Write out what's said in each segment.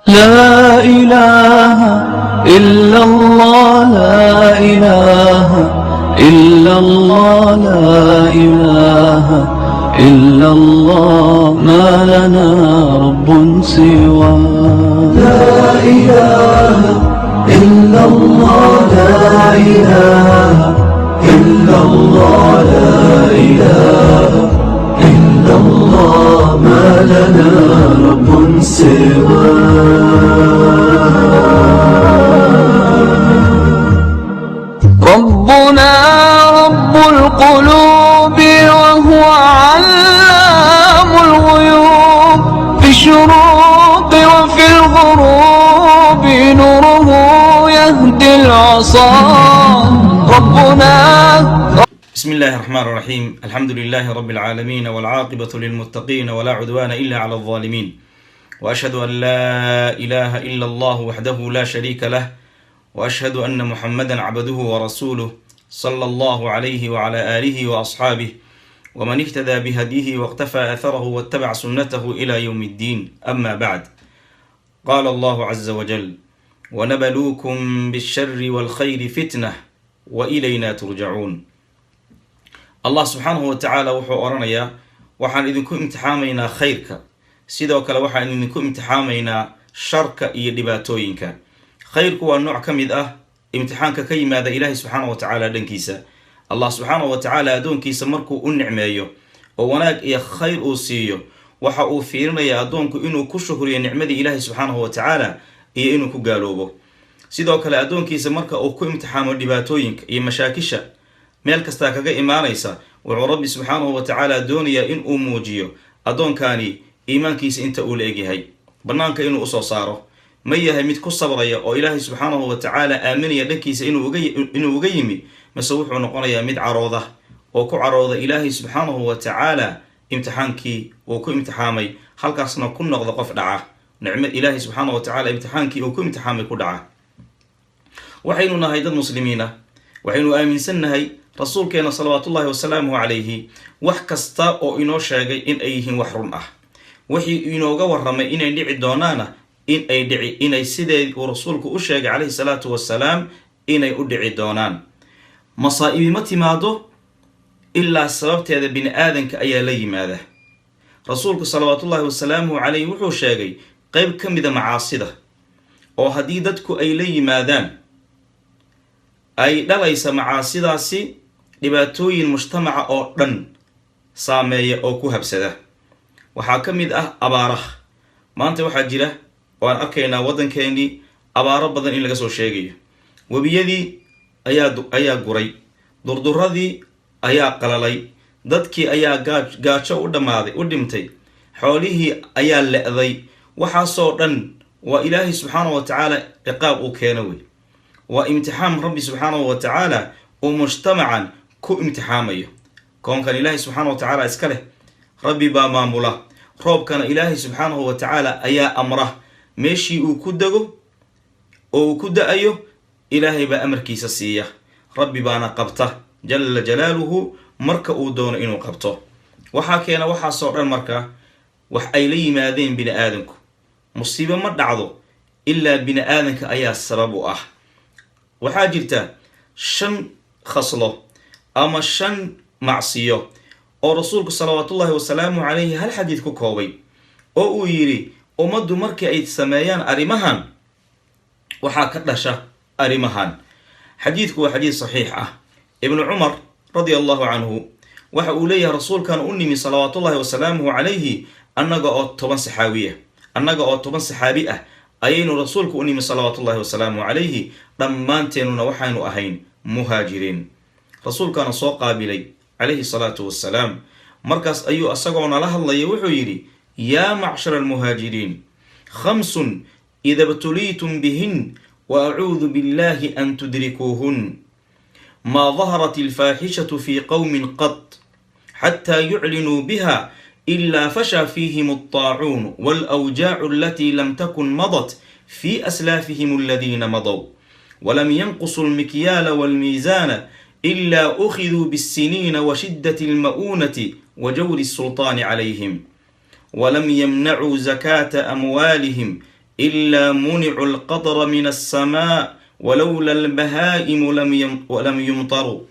لا إله إلا الله، لا إله إلا الله، لا إله إلا الله، ما لنا رب سوى. لا إله إلا الله، لا إله إلا الله، لا إله إلا الله، ما لنا رب سوى. ربنا رب القلوب وهو علام الغيوب، في الشروق وفي الغروب نوره يهدي العصا. ربنا بسم الله الرحمن الرحيم، الحمد لله رب العالمين، والعاقبة للمتقين، ولا عدوان إلا على الظالمين، وأشهد أن لا إله إلا الله وحده لا شريك له، وأشهد أن محمدا عبده ورسوله، صلى الله عليه وعلى آله وأصحابه ومن اهتدى بهديه واقتفى أثره واتبع سنته إلى يوم الدين. أما بعد، قال الله عز وجل: ونبلوكم بالشر والخير فتنة وإلينا ترجعون. Allah subxaanahu wa tacaala wuxuu odhanayaa: waxaan idinku imtixaamaynaa khayrka, sidoo kale waxaan idinku imtixaamaynaa sharka iyo dhibaatooyinka. Khayrku waa nooc ka mid ah imtixaanka ka yimaada Ilaahay subxaanahu wa tacaala dhankiisa. Allah subxaanahu wa tacaala addoonkiisa markuu u nicmeeyo oo wanaag iyo khayr uu siiyo, waxa uu fiirinayaa addoonku inuu ku shukriyo nicmadii Ilaahay subxaanahu wa tacaala iyo inuu ku gaaloobo. Sidoo kale addoonkiisa marka uu ku imtixaamo dhibaatooyinka iyo mashaakisha meel kastaa kaga imaanaysa, wuxuu Rabbi subxaanahu wa tacaala doonayaa in uu muujiyo addoonkani iimaankiisa inta uu la egyahay, bannaanka inuu usoo saaro. Ma yahay mid ku sabraya oo Ilaahay subxaanahu wa tacaala aaminaya dhankiisa inuu uga yimi, mase wuxuu noqonayaa mid carooda oo ku carooda Ilaahay subxaanahu wa tacaala imtixaankii uu ku imtixaamay, halkaasna ku noqda qof dhaca nicmo Ilaahay subxaanahu wa tacaala imtixaankii uu ku imtixaamay ku dhaca? Waxaynu nahay dad muslimiin ah, waxaynu aaminsannahay rasuulkeena salawaatullahi wasalaamuhu calayhi wax kasta oo inoo sheegay in ay yihiin wax run ah, wixii inooga warramay inay dhici doonaana in ay dhici, inay sidee uu rasuulku u sheegay calayhi salaatu wasalaam inay u dhici doonaan. Masaa'ibi ma timaado ilaa sababteeda bini aadanka ayaa la yimaada. Rasuulku salawaatullahi wasalaamuhu calayhi wuxuu sheegay qeyb ka mida macaasida oo haddii dadku ay la yimaadaan ay dhalaysa macaasidaasi dhibaatooyin mujtamaca oo dhan saameeya oo ku habsada. Waxaa ka mid ah abaaraha. Maanta waxaa jira oo aan arkaynaa waddankeenii abaaro badan in laga soo sheegayo. Webiyadii ayaa guray, durduradii ayaa qalalay, dadkii ayaa gaajo u dhammaaday, u dhimtay, xoolihii ayaa le'day. Waxaasoo dhan waa Ilaahay subxaanahu wa tacaala ciqaab uu keeno wey, waa imtixaam Rabbi subxaanahu wa tacaala uu mujtamacan ku imtixaamayo. Koonkan Ilaahay subxaana wa tacaala iska leh, Rabbi baa maamula. Roobkana Ilaahay subxaanahu wa tacaala ayaa amra meeshii uu ku dego oo uu ku da-ayo. Ilaahay baa amarkiisa siiya, Rabbi baana qabta jalla jalaaluhu marka uu doono inuu qabto. Waxaa keena waxaasoo dhan marka wax ay la yimaadeen bini aadanku. Musiibo ma dhacdo ilaa bini aadanka ayaa sabab u ah. Waxaa jirta shan khaslo ama shan macsiyo oo rasuulku salawaatullaahi wasalaamu calayhi hal xadiid ku koobay, oo uu yidhi ummaddu markii ay sameeyaan arrimahan waxaa ka dhasha arrimahan. Xadiidku waa xadiid saxiix ah. Ibnu Cumar radia Allahu canhu waxa uu leeyahay: rasuulkan u nimi salawaatullaahi wasalaamuhu calayhi annaga oo 10 saxaabiya, annaga oo 10 saxaabi ah ayaynu rasuulku u nimi salawaatullahi wasalaamuhu calayhi, dhammaanteennuna waxaynu ahayn muhaajiriin. Rasuulkaana soo qaabilay calayhi salaatu wassalaam. Markaas ayuu asagoo nala hadlaya wuxuu yidhi: yaa macshara almuhaajiriin, khamsun ida btuliitum bihin wa acuudu billahi an tudrikuuhun: ma daharat alfaaxishatu fi qowmin qad xataa yuclinuu biha ilaa fashaa fiihim altaacuun walawjaacu alatii lam takun madat fi aslaafihim aladiina madow, walam yanqusuu almikyaala walmiisaana ilaa ukhiduu biاsiniina washiddati alma'uunati wa jawri الsulطaani calayhim, walam yamnacuu zakaata amwaalihim. Ilaa municuu alqatra min alsamaa, walowla albahaa'imu lam yumtaruu,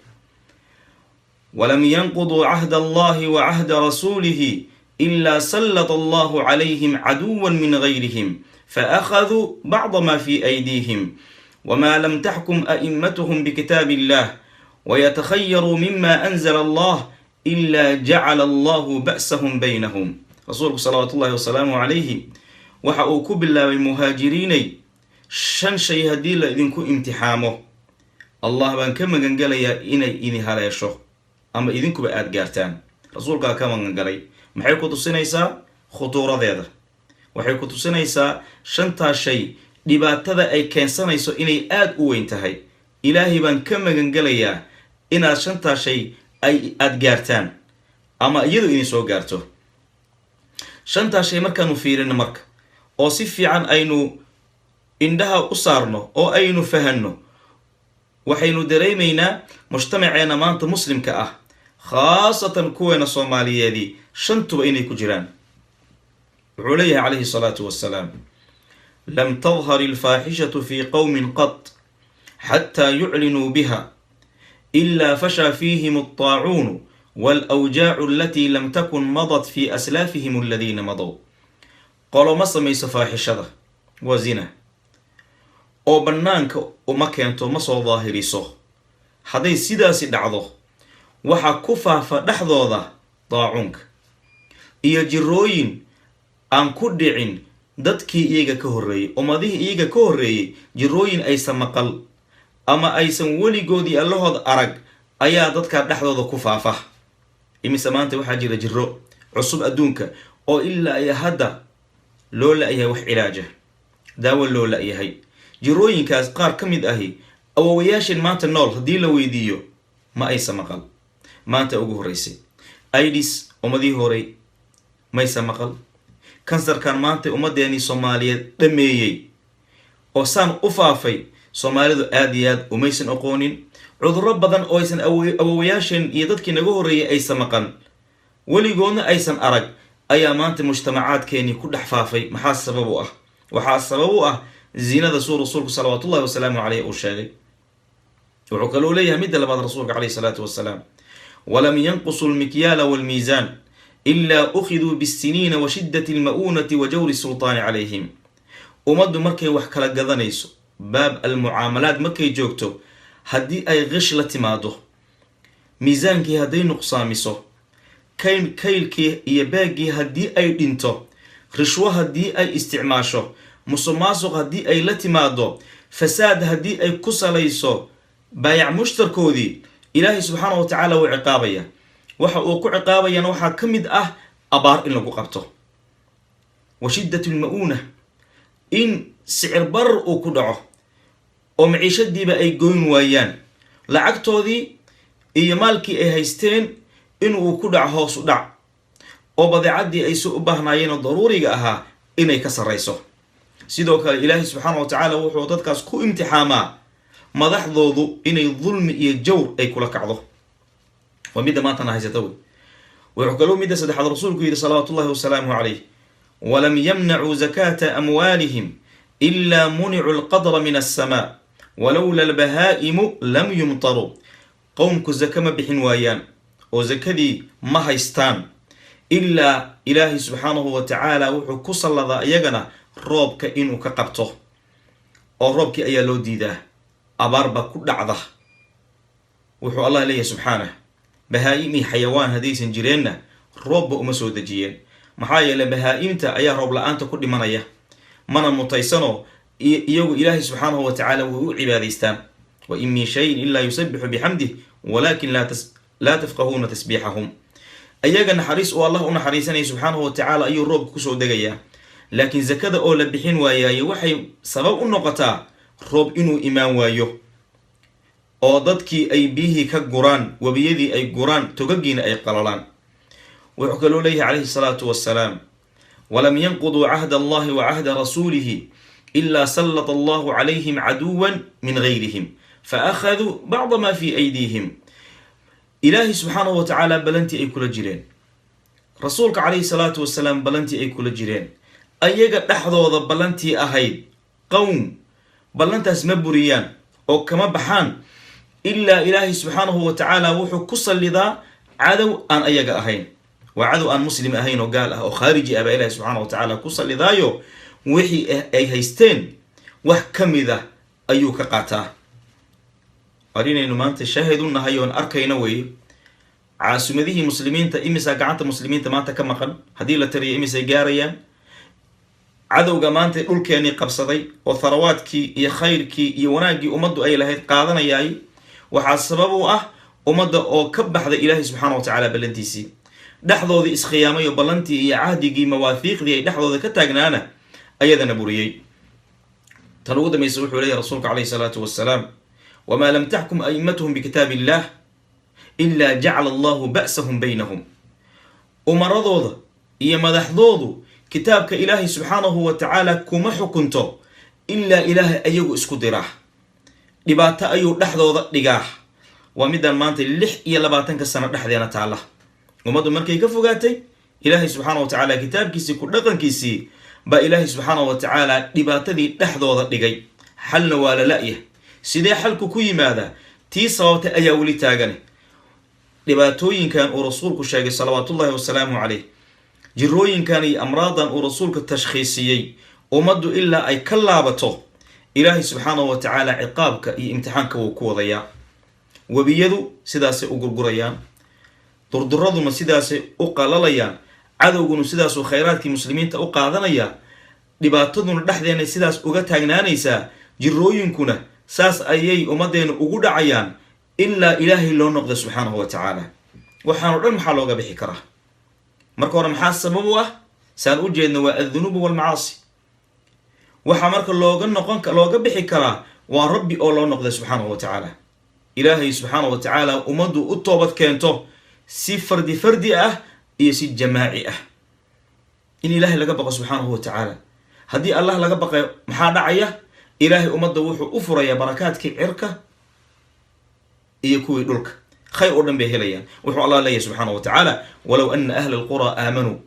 walam yanquduu cahda Allahi wa cahda rasuulihi, ilaa sallata Allahu calayhim caduwan min gayrihim, faakhaduu bacda ma fi aydiihim, wma lam taxkum a'immatuhum bikitaabi illah wayatakhayaruu mima anzala Allah, ilaa jacala Allahu ba'sahum baynahum. Rasuulku salawaatu ullahi wasalaamu calayhi waxa uu ku bilaabay: "Muhaajiriinay, shan shay haddii la idinku imtixaamo, Allah baan ka magangelayaa inay idin haleesho ama idinkuba aada gaartaan." Rasuulkaa ka magangalay. Maxay ku tusinaysaa? Khutuuradeeda. Waxay ku tusinaysaa shantaa shay dhibaatada ay keensanayso inay aada u weyn tahay. Ilaahay baan ka magangelayaa inaad shantaa shay ay aada gaartaan ama iyadu idin soo gaarto. Shantaa shay markaanu fiirino marka, oo si fiican aynu indhaha u saarno oo aynu fahanno, waxaynu dareemaynaa mujtamaceena maanta Muslimka ah, khaasatan kuweena Soomaaliyeedii, shantuba inay ku jiraan. Wuxuu leeyahay calayhi salaatu wassalaam: "Lam tadhar alfaaxishatu fi qowmin qat xataa yuclinuu biha, ilaa fashaa fiihim altaacuunu waalawjaacu alatii lam takun madat fi aslaafihim aladiina madow." Qolo ma samayso faaxishada, waa zina, oo bannaanka uma keento, ma soo daahiriso. Hadday sidaasi dhacdo, waxaa ku faafa dhexdooda daacuunka iyo jirooyin aan ku dhicin dadkii iyaga ka horreeyey, ummadihii iyaga ka horreeyey. Jirooyin aysan maqal ama aysan weligoodii Allahood arag ayaa dadkaa dhexdooda ku faafa. Imise maanta waxaa jira jiro cusub adduunka oo ilaa iyo hadda loo la-yahay wax cilaaja, daawo loo la-yahay. Jirooyinkaas qaar ka mid ahi awowayaasheen maanta nool haddii la weydiiyo ma aysa maqal. Maanta ugu horreysay AIDS ummadihii horey maysa maqal. Kansarkan maanta ummadeenii Soomaaliyeed dhameeyey oo saan u faafay, Soomaalidu aada iyo aad umaysan aqoonin. Cudurro badan oo aysan awowayaasheen iyo dadkii naga horreeyay aysan maqan, weligoodna aysan arag, ayaa maanta mujtamacaadkeenii ku dhex faafay. Maxaa sabab u ah? Waxaa sabab u ah zinada, suu rasuulku salawaatullahi wasalaamu caleyh uu sheegay. Wuxuu kaloo leeyahay midda labaad rasuulka caleyhi salaatu wasalaam: "Walam yanqusuu almikyaala waalmiisaan, ilaa ukhiduu bisiniina wa shiddati alma'uunati wa jawri sultaani calayhim." Ummaddu markay wax kala gadanayso, baab almucaamalaad markay joogto, haddii ay qish la timaado, miisaankii hadday nuqsaamiso, kaylkii iyo beeggii haddii ay dhinto, rishwo haddii ay isticmaasho, musuqmaasuq haddii ay la timaado, fasaad haddii ay ku salayso baayac mushtarkoodii, Ilaahay subxaana wa tacaala wuu ciqaabaya. Waxa uu ku ciqaabayana waxaa ka mid ah abaar in lagu qabto, wa shiddat lma-uuna, in sicir barar uu ku dhaco oo maciishadiiba ay goyn waayaan, lacagtoodii iyo maalkii ay haysteen inuu ku dhaco hoos u dhac, oo badeecaddii ay si u baahnaayeen oo daruuriga ahaa inay ka sarrayso. Sidoo kale Ilaahay subxaana wa tacaala wuxuu dadkaas ku imtixaamaa madaxdoodu inay dulmi iyo jawr ay kula kacdo. Waa midda maantana haysata wey. Wuxuu kaloo midda saddexaad rasuulku yidhi salawaatu ullahi wasalaamu calayh: "Walam yamnacuu zakaata amwaalihim, ilaa municuu alqadra min alsamaa, walowla albahaa'imu lam yumtaruu." Qowmku zaka ma bixin waayaan oo zakadii ma haystaan, ilaa Ilaahay subxaanahu wa tacaala wuxuu ku salladaa iyagana roobka inuu ka qabto, oo roobkii ayaa loo diidaa, abaar baa ku dhacda. Wuxuu Allah leeyahay subxaanah: bahaa-im iyo xayawaan haddaysan jireenna, roobba uma soo dejiyeen. Maxaa yeeley bahaa-imta ayaa roob la-aanta ku dhimanaya, mana mutaysanoo iyagu Ilaahay subxaanahu wa tacaala way u cibaadaystaan. Wa in min shayin ilaa yusabixu bixamdih, walaakin laa tafqahuuna tasbiixahum. Ayaga naxariis oo Allah u naxariisanaya subxaanahu wa tacaala ayuu roobka kusoo degayaa. Laakiin zakada oo la bixin waayaaye waxay sabab u noqotaa roob inuu imaan waayo, oo dadkii ay biyihii ka guraan, webiyadii ay guraan, togagiina ay qalalaan. Wuxuu kaloo leeyahay calayhi salaatu wassalaam: "Walam yanquduu cahda Allahi wa cahda rasuulihi, ilaa sallata Allahu calayhim caduwan min gayrihim, fa akhaduu bacda ma fi aydiihim." Ilaahay subxaanahu wa tacaala balantii ay kula jireen, rasuulka calayhi salaatu wasalaam balantii ay kula jireen, Ayaga dhexdooda ballantii ahayd qowm ballantaas ma buriyaan oo kama baxaan, ilaa Ilaahay subxaanahu wa tacaala wuxuu ku sallidaa cadow aan ayaga ahayn. Waa cadow aan Muslim ahayn oo gaal ah oo khaariji ah baa Ilahi subxaana wa tacaala ku sallidaayo, wixii ay haysteen wax ka mid ah ayuu ka qaataa. Arrinaynu maanta shaahid u nahay oon arkayno weeye. Caasimadihii Muslimiinta imisaa gacanta Muslimiinta maanta ka maqan? Haddii la tariyo, imisay gaarayaan? Cadowga maanta dhulkeenii qabsaday oo tharawaadkii iyo khayrkii iyo wanaaggii ummaddu ay lahayd qaadanayaay, waxaa sabab u ah ummadda oo ka baxday Ilaahay subxaana wa tacaala ballantiisii, dhexdoodii iskhiyaamay oo ballantii iyo cahdigii, mawaahiiqdii ay dhexdooda ka taagnaana ayadana buriyey. Tan ugu dambaysa wuxuu leeyahy rasuulka calayhi salaatu wasalaam: "Wamaa lam taxkum a'immatuhum bikitaab illah ilaa jacala Allahu ba'sahum baynahum." Umaradooda iyo madaxdoodu kitaabka Ilaahay subxaanahu wa tacaala kuma xukunto, ilaa Ilaahay ayagu isku diraa, dhibaato ayuu dhexdooda dhigaa. Waa midaan maanta 26-ka sano dhexdeena taalla. Ummaddu markay ka fogaatay Ilaahay subxaana wa tacaala kitaabkiisii ku dhaqankiisii, baa Ilaahay subxaana wa tacaala dhibaatadii dhexdooda dhigay. Xalna waa la la'yah. Sidee xalku ku yimaadaa? Tii sababtay ayaa weli taagane. Dhibaatooyinkan uu rasuulku sheegay salawaatullahi wasalaamu caleyh, jirooyinkan iyo amraadan uu rasuulka tashkhiisiyey, ummaddu ilaa ay ka laabato, Ilaahay subxaanahu wa tacaala ciqaabka iyo imtixaanka wuu ku wadayaa. Webiyadu sidaasay u gurgurayaan, durduraduna sidaasay u qalalayaan, cadowguna sidaasuu khayraadkii Muslimiinta u qaadanayaa, dhibaataduna dhexdeena sidaas uga taagnaanaysaa, jirooyinkuna saas ayay ummaddeena ugu dhacayaan ilaa Ilaahay loo noqda subxaanahu wa tacaala. Waxaano dhan maxaa looga bixi karaa? Marka hore, maxaa sabab u ah? Saan u jeedno, waa addunuubu walmacaasi. Waxaa marka looga noqon, looga bixi karaa, waa Rabbi oo loo noqday subxaanahu wa tacaala. Ilaahay subxaana wa tacaala ummaddu u toobad keento, si fardi fardi ah iyo si jamaaci ah, in Ilaahay laga baqo subxaanahu wa tacaala. Haddii Allah laga baqayo, maxaa dhacaya? Ilaahay ummadda wuxuu u furayaa barakaadkii cirka iyo kuwii dhulka, khayr oo dhan bay helayaan. Wuxuu Allah leeyahy subxaana wa tacaala: "Walow ana ahla alqura aamanuu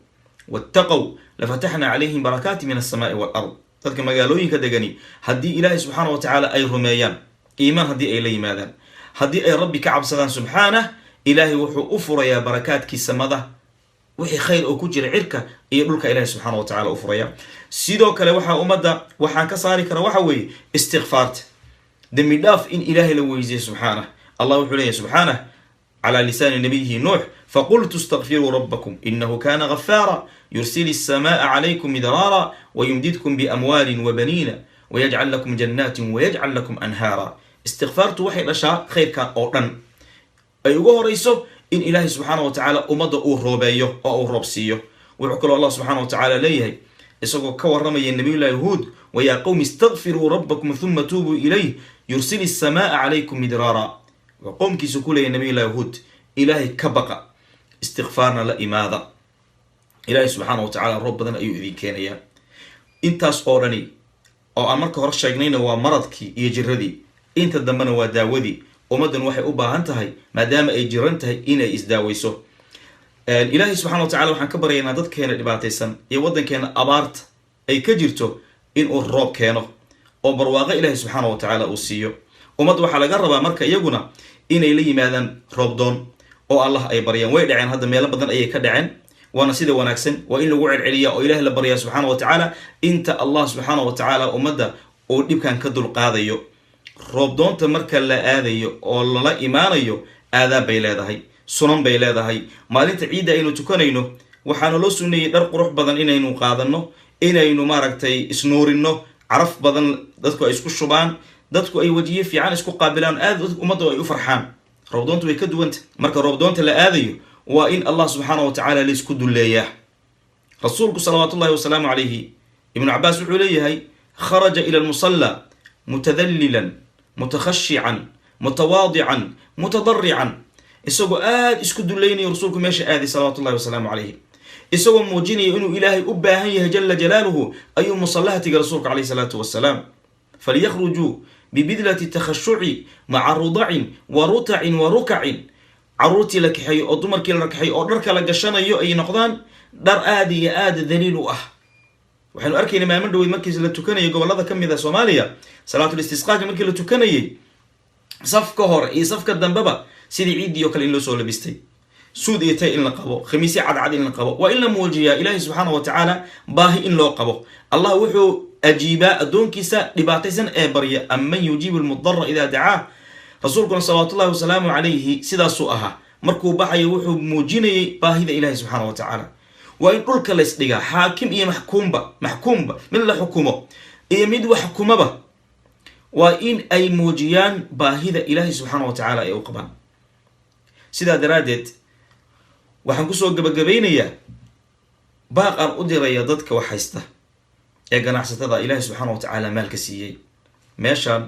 wattaqow lafataxna calayhim barakaati min alsamaai walard." Dadka magaalooyinka degani haddii Ilaahay subxaana wa tacaala ay rumeeyaan, iimaan haddii ay la yimaadaan, haddii ay Rabbi ka cabsadaan subxaanah, Ilaahay wuxuu u furayaa barakaadkii samada, wixii khayr oo ku jira cirka iyo dhulka Ilahay subxaana wa tacala u furaya. Sidoo kale, waxaa ummadda waxaan ka saari kara waxa weeye istikfaarta, dembi dhaaf in Ilaahay la weydiiyo subxaanah. Allah wuxuu leeyahy subxaanah calى lisaani nabiyihi Nuux: "Faqultu istakfiruu rabbakum inahu kana gafaara yursili الsamaء calaykum midraara wayumdidkum biamwaali wabaniina wayajcal lakum janaatin wayajcal lakum anhaara." Istikfaartu waxay dhashaa khayrkan oo dhan, ay ugu horeyso in Ilaahay subxaana wa tacaala ummadda uu roobeeyo oo uu roob siiyo. Wuxuu kaloo Allah subxaana wa tacaala leeyahay, isagoo ka warramaya Nabiyullahi Huud: "Wayaa qowmi istakfiruu rabbakum huma tuubuu ilayh yursili الsamaء calaykum midraara." Wuxuu qowmkiisa ku leeyahy Nabiyullahi Huud: Ilaahay ka baqa, istikfaarna la imaada, Ilaahay subxaana wa tacaala roob badan ayuu idin keenayaa. Intaas oo dhani oo aan marka hore sheegnayna waa maradkii iyo jiradii, inta dambena waa daawadii. Ummaddan waxay u baahan tahay, maadaama ay jiran tahay, inay isdaaweyso. Ilaahay subxana wa tacala waxaan ka baryaynaa dadkeena dhibaataysan iyo waddankeena abaarta ay ka jirto inuu roob keeno oo barwaaqo Ilaahay subxaana wa tacaala uu siiyo. Ummadda waxaa laga rabaa marka iyaguna inay la yimaadaan roobdoon oo Allah ay baryaan. Way dhaceen hadda, meelo badan ayay ka dhaceen, waana sida wanaagsan. Waa in lagu celceliya oo Ilahay la baryaa subxaana wa tacaala inta Allah subxaana wa tacaala ummadda uu dhibkan ka dulqaadayo. Roobdoonta marka la aadayo oo lala imaanayo, aadaab bay leedahay, sunan bay leedahay. Maalinta ciidda aynu tukanayno, waxaana loo suneeyey dhar qurux badan inaynu qaadano, inaynu maaragtay isnuurino, caraf badan dadku ay isku shubaan, dadku ay wajiyo fiican isku qaabilaan, aad ummadda ay u farxaan. Roobdoontu way ka duwanta. Marka roobdoonta la aadayo, waa in Allah subxaana wa tacaala laisku dulleeyaa. Rasuulku salawaatullahi wasalaamu calayhi, Ibnu Cabaas wuxuu leeyahay: "Kharaja ila almusalla mutadallilan mutakhashican mutawaadican mutadarican." Isagoo aada isku dulaynayo rasuulku meesha aaday salawaatullahi wasalaamu calayhi, isagoo muujinaya inuu Ilaahay u baahan yahay jala jalaaluhu, ayuu musallaha tegay rasuulka calayhi salaatu wasalaam. "Falyakhrujuu bibidlati takhashuci maca rudacin wa rutacin wa rukacin." Caruurtii la kaxeeyo oo dumarkii la kaxeeyo oo dharka la gashanayo ay noqdaan dhar aada iyo aada daliil u ah. Waxaynu arkaynay maalmo dhaweyd markii la tukanayay gobollada ka mid a Soomaaliya, salaatul istisqaaga markii la tukanayay, safka hore iyo safka dambeba sidii ciiddii oo kale in loo soo labistay, suud iyo tay in la qabo, khamiisyo cadcad in la qabo. Waa in la muujiyaa Ilaahay subxaana wa tacaala baahi in loo qabo. Allah wuxuu ajiibaa addoonkiisa dhibaataysan ee barya. Aman yujiibu lmudara idaa dacaah. Rasuulkuna salawaatullahi wasalaamu calayhi sidaasuu ahaa. Markuu baxayo wuxuu muujinayay baahida Ilahi subxaana wa tacaala. Waa in dhulka laysdhigaa, xaakim iyo maxkuumba, maxkuumba mid la xukumo iyo mid wax xukumaba, waa in ay muujiyaan baahida Ilaahay subxaana wa tacaala ay u qabaan. Sidaa daraaddeed waxaan kusoo gabagabaynayaa baaq aan u diraya dadka wax haysta ee ganacsatada Ilaahay subxaana wa tacaala maalka siiyey. Meeshan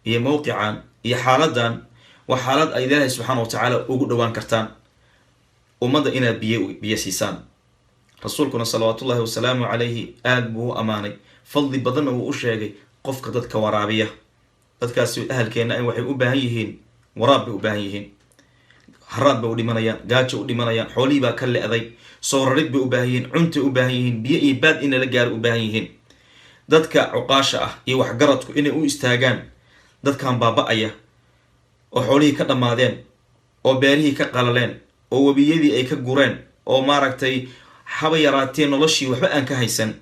iyo mowqican iyo xaaladan waa xaalad ay Ilaahay subxaana wa tacaala ugu dhowaan kartaan ummadda inaad biyo siisaan. Rasuulkuna salawaatullahi wasalaamu calayhi aada buu u ammaanay, fadli badanna wuu u sheegay qofka dadka waraabiya. Dadkaasi ahalkeenna waxay u baahan yihiin waraab bay u baahan yihiin. Haraad bay u dhimanayaan, gaajo u dhimanayaan, xoolihii baa ka le'day, soo rarid bay u baahan yihiin, cuntay u baahan yihiin, biyo iyo baad in lala gaaro u baahan yihiin. Dadka cuqaasha ah iyo waxgaradku inay u istaagaan dadkan baaba-aya oo xoolihii ka dhammaadeen, oo beerihii ka qalaleen, oo webiyadii ay ka gureen, oo maaragtay haba yaraateen noloshii waxba aan ka haysan.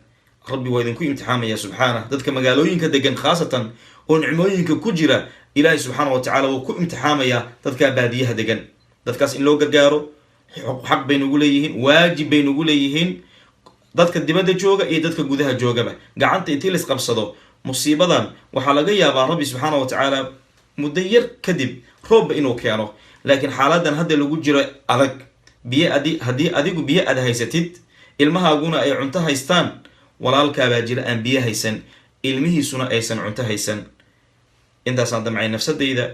Rabbi waa idinku imtixaamaya subxaanah. Dadka magaalooyinka degan khaasatan oo nicmooyinka ku jira, Ilaahay subxaana wa tacala wuu ku imtixaamayaa dadkaa baadiyaha degan. Dadkaas in loo gargaaro xaq bay nagu leeyihiin, waajib bay nagu leeyihiin, dadka dibadda jooga iyo dadka gudaha joogaba. Gacanta intii lais qabsado, musiibadan waxaa laga yaabaa Rabbi subxaana wa tacaala muddo yar kadib roobba inuu keeno. Laakiin xaaladan hadda lagu jiro adag, biyo adi haddii adigu biyo aad haysatid, ilmahaaguna ay cunto haystaan, walaalkaabaa jira aan biyo haysan, ilmihiisuna aysan cunto haysan. Intaasaan damcay nafsadayda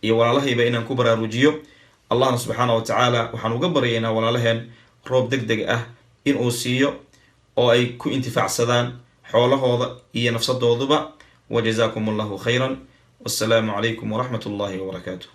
iyo walaalahayba inaan ku baraarujiyo. Allahna subxaana wa tacaala waxaan uga baryaynaa walaalaheen roob deg deg ah inuu siiyo oo ay ku intifaacsadaan xoolahooda iyo nafsadooduba. Wa jazaakum Allahu khayran, wassalaamu calaykum waraxmat ullahi wabarakaatuh.